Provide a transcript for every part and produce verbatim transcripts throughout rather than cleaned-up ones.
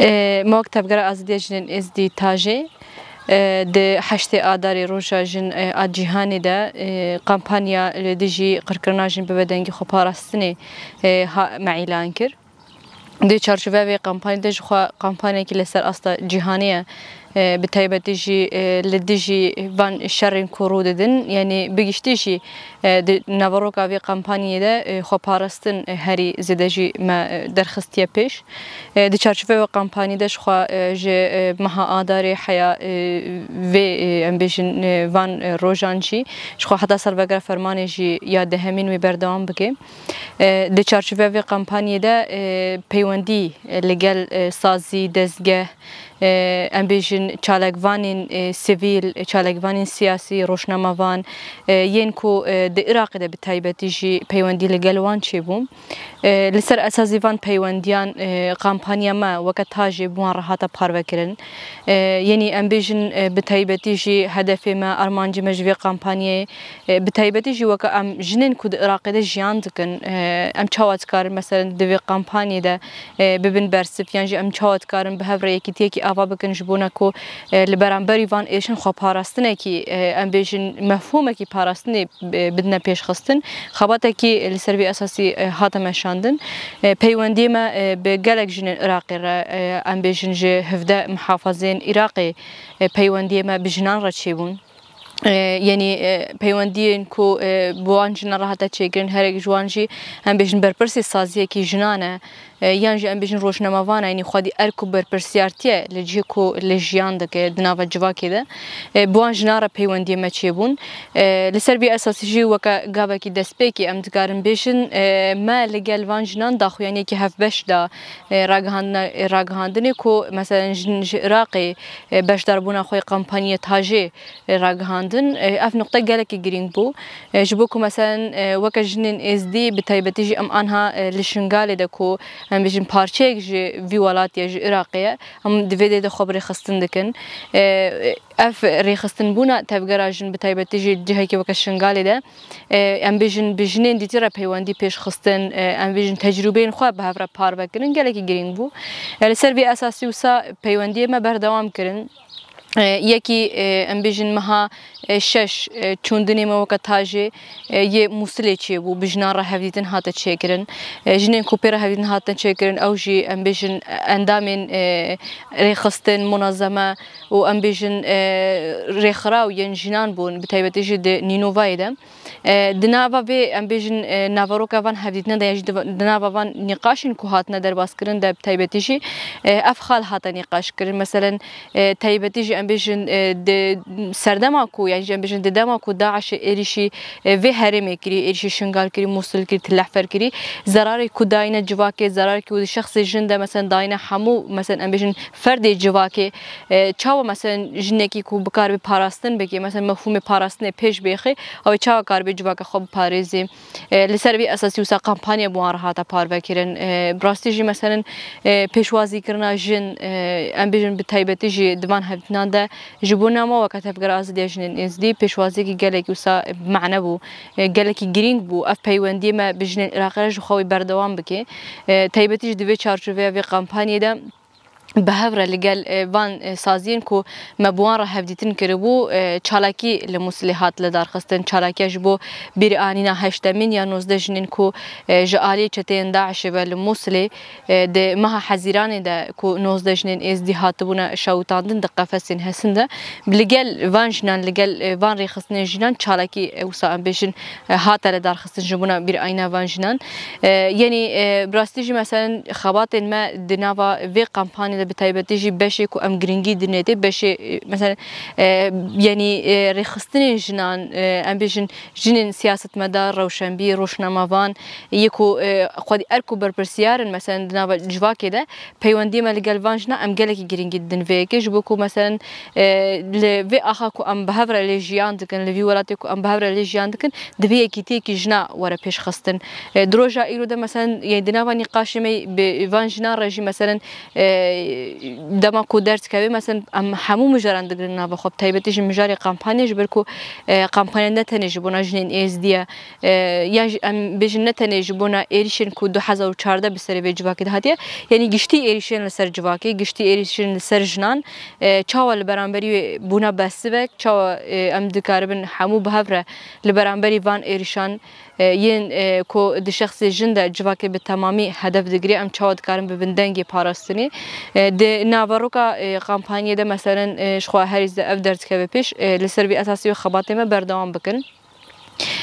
E, me wek Tevgera Azadiya Jinên Êzdî Tajê, e, di heştê Adarê Roja Jin, e, a Cîhanê de, e, kampanya li dijî qirkirina jin bi vedengî xweparastinê, e, ha, me îlan kir. Di çarçoveya vê kampanyê de jixwe kampanyekî li ser asta cîhanê ye. E, bi taybetî jî, e, li dijî van şerên ku rû didin, yanî bi giştî jî, e, di naveroka vê kampanyê de, e, xweparastin, e, herî zêde jî me, e, derxistiye pêş. E, di çarçovê wê kampanyê de jixwe, e, ji, e, meha Adarê heya, e, vê, e, em bêjin, e, van, e, rojan jî, jixwe heta salvegera fermanê jî ya dehemîn wê berdewam bike. E, di çarçovê vê kampanyê de, e, peywendî, e, li gel, e, sazî, dezgeh, e, em bêjin çalakvanên, e, sivîl, e, çalakvanên siyasî, rojnamevan, e, yên ku, e, di Iraqê de bi taybetî jî peywendî li gel wan çêbû. E, li ser esasî van peywendiyan, e, kampanya me weke Tajê bi wan re hate parvekirin. E, yenî em bêjin, e, bi taybetî jî hedefê me, armancê me ji vê kampanyayê, e, bi taybetî jî weke em jinên ku di Iraqê de jiyan dikin, e, em çawa dikarin, meselen, di vê kampanyê de, e, bibin bersiv, yan jî em çawa dikarin bi hev re yekîtiyekî ava bikin ji bona ku, e, li beramberî van êşin xweparastinekî, e, em bêjin mefhûmekî parastinê, e, bidine pêşxistin. Xebatekî li ser vî esasî, e, hate meşandin. E, peywendiyê me, e, bi gelek jinên Iraqê re, e, em bêjin ji hevdeh mihafazeyên Iraqê, e, peywendiyê me bi jinan re çêbûn. E, yenî, e, peywendiyên ku, e, bi wan jinan re hate çêkirin, herek ji wan jî em bêjin berpirsê saziyekî jinan e, e, yan jî em bêjin rojnamevan e, yanî xwedî erk û berpirsiyartî ye li cihê ku li jiyan dike di nava civakê de, e, bi wan jinan re peywendiyê me çêbûn. E, li ser vî esasî jî weke gavekî destpêkê em dikarin bêjin, e, me li gel van jinan daxuyaniyekî hevbeş da, e, ragihandina-, e, ragihandinê ku, meselen, jin ji Iraqê, e, beşdarbûna xwe yê kampanyê Tajê, e, ragihandin. E, ev nuqte gelekî girîng bû. E, ji bo ku, meselen, e, weke jinên Êzdî, bi taybetî jî em anha, e, li Şingalê de ku, em bêjin, parçeyek ji vî welatî ye, ji Iraqê ye, em di vê dê de xwe bi rêxistin dikin. E, ev rêxistinbûna tevgera jin, bi taybetî jî cihekî weke Şingalê de, e, em bêjin, bi jinên dîtî re peywendî pêşxistin, e, em bêjin, tecrûbeyên xwe bi hev re parve kirin, gelekî girîng bû. E, li ser vî esasî wisa peywendiyê me berdewam kirin. E, yekî, e, em bêjin, meha, e, şeş, e, çûndinê me weke Tajê, e, yê Mûsilê çêbû, bi jinan re hevdîtin hate çêkirin. E, jinên ku pê re hevdîtin hatine çêkirin, ew jî, em bêjin, endamên, e, rêxistin, munezeme û, em bêjin, e, rêxiraw yên jinan bûn, bi taybetî jî di Nînovayê de. E, di nava vê, em bêjin, e, naveroka van hevdîtinan de, yan jî di, di nava van nîqaşên ku hatine derbas kirin de, bi taybetî jî, e, ev xal hate nîqaş kirin. Meselen, e, taybetî jî, em bêjin, e, di serdema ku, yan jî, em bêjin, di dema ku DAIŞê êrîşî, e, vê herêmê kirî, êrîşî Şingal kirî, Mûsil kirî, Til Ehfer kirî, zerarê ku dayîne civakê, zerarê ku di şexsê jin de, meselen, dayîne hemû, meselen, em bêjin, ferdê civakê, e, çawa, meselen, jinekî ku bikaribe parastin bike, meselen, mefhûmê parastinê pêş bêxe, ew ê çawa karibe civaka xwe biparêze? E, li ser vî esasî wisa kampanya bi wan re hate parvekirin. E, bi rastî jî, meselen, e, pêşwazîkirina jin, e, em bêjin, bi taybetî jî di van hevdîtinan de ji bo me weke Tevgera Azadiya Jinên Êzdî pêşwaziyekî gelekî wisa bi mane bû, e, gelekî girîng bû. Ev peywendiyê me bi jinên Iraqê re ji xwe wê berdewam bike. E, taybetî jî di vê çarçoveya vê kampanyê de bi hev re li gel, e, van, e, saziyên ku me bi wan re hevdîtin kiribû, e, çalakî li Mûsilê hat lidarxistin. Çalakiya ji bo bîranîna heştemîn ya nozdeh jinên ku, e, ji aliyê çeteyên DAIŞê ve li Mûsilê, e, di meha Hezîranê de ku nozdeh jinên Êzdî hatibûne şewitandin di qefesên hesin de, li gel van jinan, li gel, e, van rêxistinên jinan çalakî, e, wisa em bêjin, e, hate lidarxistin ji bona bîranîna van jinan. E, yenî, e, bi rastî jî, meselen, xebatên me di nava vê kampanyê de, bi taybetî jî beşê ku em girîngî didinê tê, beşê, e, meselen, e, yenî, e, rêxistinên jinan, e, em bêjin, jinên siyasetmedar, rewşenbîr, rojnamevan, yê ku, e, xwedî erk û berpirsiyar in, meselen, di nava civakê de, peywendiyê me li gel van jina em gelekî girîngî didin vê yekê, ji bo ku, meselen, e, li vê axa ku em bi hev re lê jiyan dikin, li vî welatê ku em bi hev re lê jiyan dikin, divê yekîtiyekî jina were pêşxistin. E, di roja îro de, meselen, yê di nava nîqaşê me bi van jinan re jî, meselen, e, e, dema ku derdikeve, mesela em hemû mijaran digirin nava xwe, bi taybetî jî mijarê kampanyê, ji ber ku, e, kampanya ne tenê ji bona jinên êzdî ye, e, yan jî em bêjin ne tenê ji bona êrîşên ku du hezar û çardeh bi serê vê civakê de hatiye, yanî giştî êrîşên li ser civakê, giştî êrîşên li ser jinan, e, çawa li beramberî wê bûna besivek, çawa, e, em dikaribin hemû bi hev re li beramberî van êrîşan, e, yên, e, ku di şexsê jin de civakê bi temamî hedef digire, em çawa dikarin bibin dengê parastinê. E, di naveroka, e, kampanyê de, meselen, e, ji xwe herî zêde ev derdikeve pêş, e, li ser vî esasî wê xebatê me berdewam bikin.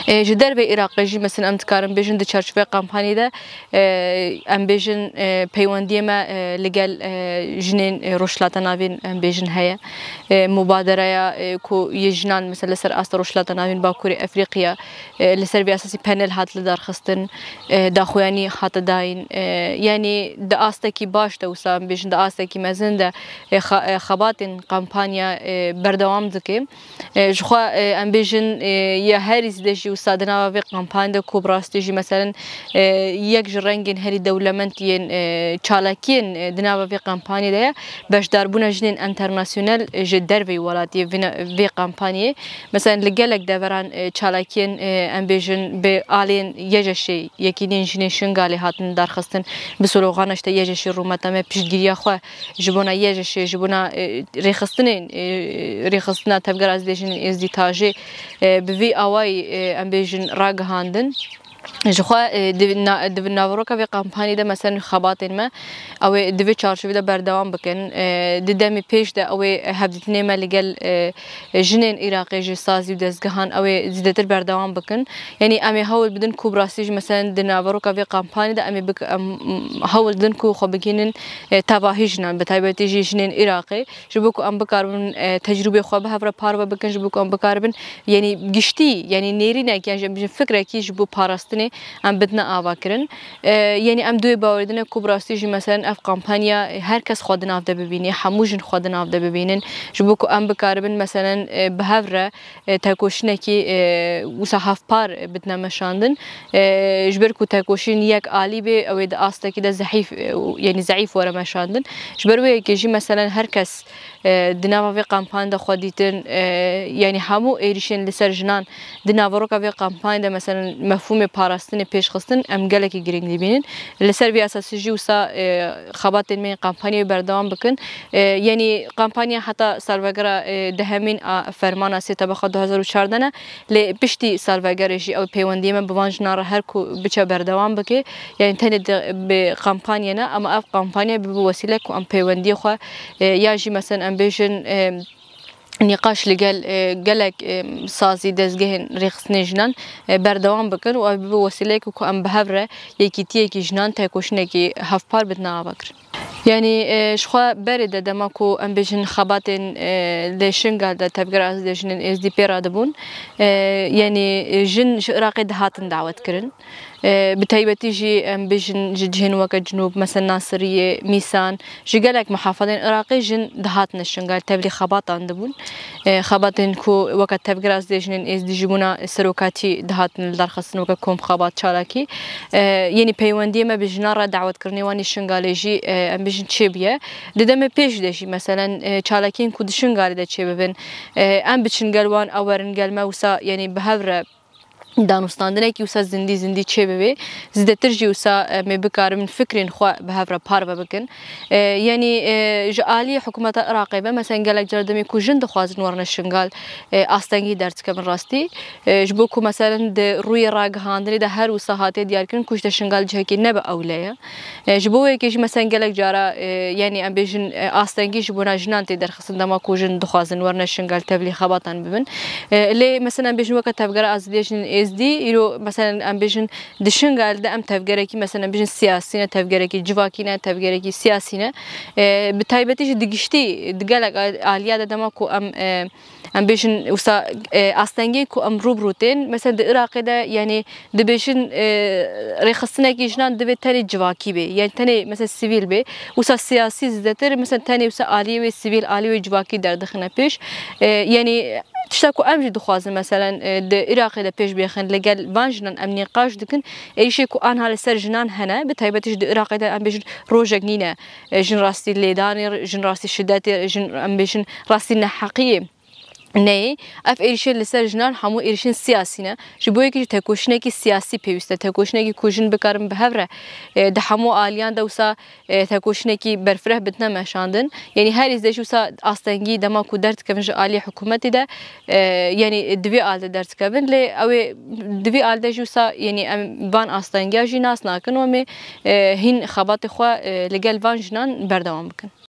E, ji dervê Iraqê jî, mesela, em dikarin bêjin di çarçovê kampanyê de, e, em bêjin, e, peywendiyê me, e, li gel, e, jinên, e, Rojhilata Navîn, em bêjin, heye. E, mubadereya, e, ku yê jinan, mesela, li ser asta Rojhilata Navîn, Bakurê Efrîqiya, e, li ser vî esasî panel hat lidarxistin, e, daxuyanî hate dayîn. E, yanî di astekî baş de wisa, em bêjin, di astekî mezin de, e, xa-, e, xebatên kampanya, e, berdewam dike. E, ji xwe, e, em bêjin, e, ya herî zêde jî wisa di nava vê kampanyê de ku bi rastî jî, meselen, e, yek ji rengên herî dewlemend yên, e, çalakiyên, e, di nava vê kampanyê de ye, beşdarbûna jinên enternasyonel ji derveyî welatiyê vîna-, vê kampanyê. Meselen, li gelek deveran, e, çalakiyên, e, em bêjin, bi aliyên Y J Şê, Yekîneyên Jinên Şingalê, hatin darxistin, bi slogan işte Y J Şê rûmeta me, piştgiriya xwe ji bona Y J Şê, ji bona, e, rêxistinên, e, rêxistina Tevgera Azadiyê Jinên Êzdî, tajê, e, bi vî awayî, e, em bêjin, ragihandin. Ji xwe, e, di na-, di naveroka vê kampanyê de, meselen, xebatên me, ew ê di vê çarçovê de berdewam bikin. E, di demê pêş de ew ê hevdîtinê me li gel, e, jinên Iraqê ji sazî û dezgehan ew ê zêdetir berdewam bikin. Yanî em ê hewl bidin ku bi rastî jî, meselen, di naveroka vê kampanyê de em ê bik-, em hewl bidin ku xwe bigihînin, e, tevahî jinan, bi taybetî jî jinên Iraqê, ji bo ku em bikaribin, e, tecrûbê xwe bi hev re parve bikin, ji bo ku em bikaribin, yanî giştî, yanî nêrînek, yan jî em bêjin fikrekî ji bo parastinê em bidine avakirin. E, yanî em di wê bawerî de ne ku bi rastî jî, meselen, ev kampanya, e, her kes xwe di nav de bibîne, hemû jin xwe di nav de bibînin, ji bo ku em bikaribin, meselen, e, bi hev re, e, tekoşînekî, e, wisa hevpar bidine meşandin. E, ji ber ku tekoşîn yek alî bê, ew ê di astekî de zehîf, e, û, yanî zeîf were meşandin. Ji ber wê yekê jî, meselen, her kes, e, di nava vê kampanyê de xwe dîtin, e, yanî hemû êrîşên li ser jinan di naveroka vê kampanyê de, meselen, mefhûmê parastinê pêş xistin, em gelekî girîng dibînin. Li ser vî esasî jî wisa, e, xebatên me yên kampanyayê berdewam bikin. E, yanî kampanya heta salvegera, e, dehemîn a fermana sê tebeqa du hezar û çardeh ne, lê piştî salvegerê jî ew peywendiyê me bi van jinan re her ku biçe berdewam bike. Yanî tenê di, bi kampanya ne, ama ev kampanya bibe wesîle ku em peywendiyê xwe, e, ya jî, meselen, em bêjin, e, nîqaş li gel, e, gelek, e, sazî, dezgehên rêxistinê jinan, e, berdewam bikin û ev bibe wesîleyek ku em bi hev re yekîtiyekî jinan, tekoşînekî hevpar bidine avakirin. Yanî, e, ji xwe berê de, dema ku em bêjin xebatên, e, li Şingal de Tevgera Azadiyê Jinên Êzdî pê re dibûn, e, yanî, e, jin ji Iraqê dihatin dawetkirin. E, bi taybetî jî em bêjin ji cihên weke Cinûb, mesela Nasiriyê, Mîsan, ji gelek mihafazeyên Iraqê jin dihatine Şingal, tevlî xebatan dibûn. E, xebatên ku weke Tevgera Azadiyê Jinên Êzdî ji bona serokatî dihatin lidarxistin weke kom xebat, çalakî. E, yanî peywendiyê me bi jinan re dawetkirinê wan ê Şingalê jî, e, em bêjin çêbûye. Di demê pêş de jî, meselen, e, çalakiyên ku di Şingalê de çêbibin, e, em biçin gel wan, ew werin gel me, wisa, yanî bi hev re danûstandinekî wisa zindî zindî çêbibe, zêdetir jî wisa, e, em ê bikaribin fikrên xwe bi hev re parve bikin. E, yanî, e, ji aliyê hikûmeta Iraqê ve, mesela, gelek car demê ku jin dixwazin werine Şingal, e, astengî derdikevin rastî. E, ji bo ku, mesela, di rûyê ragihandinê de her wisa hatiye diyarkirin ku ji te Şingal cihekî ne bi ewle ye. E, ji bo wê yekê jî, mesela, gelek cara, e, yanî em bêjin, e, astengî ji bona jinan tê derxistin dema ku jin dixwazin werine Şingal tevlî xebatan bibin. E, lê, mesela, em bêjin weke Tevgera Azadiyê Jinên Êzdî, îro, mesela, em bêjin di Şingal de em tevgerekî, mesela, em bêjin siyasî ne, tevgerekî civakî ne, tevgerekî siyasî ne. E, bi taybetî jî di giştî, di gelek a-, aliya de dema ku em, e, em bêjin wisa, e, astengê ku em rû bi rû tên, mesela, di Iraqê de, yanî, dibêjin, e, rêxistinekî jinan divê tenê civakî bê, yanî tenê, mesela, sivîl bê. Wisa siyasî zêdetir, mesela, tenê wisa aliyê wê sivîl, aliyê wê civakî derdixine pêş. E, yanî Tişta ku em jî dixwazin, meselen, e, di Iraqê de pêş bêxin, li gel van jinan em nîqaş dikin, êrîşê ku anha li ser jinan hene, bi taybetî jî di Iraqê de em bêjin rojek nîne, e, jin rastî lêdanê, jin rastî şidetê, jin, em bêjin, rastî neheqiyê neyê. Ev êrîşên li ser jinan hemû êrîşên siyasî ne. Ji bo yekî jî tekoşînekî siyasî pêwîst e. Tekoşînekî ku jin bikarin bi hev re, e, di hemû aliyan de wisa, e, tekoşînekî berfireh bitine meşandin. Yanî her îzde jî wisa astengî dema ku derdikevin ji aliyê hikûmetê de, e, yanî di vê al de derdikevin. Lê ew ê di vê al de jî wisa, yanî em van astengiya jî nas nakin û em ê, e, hîn xebatê xwe, e, li gel van jinan berdewam bikin.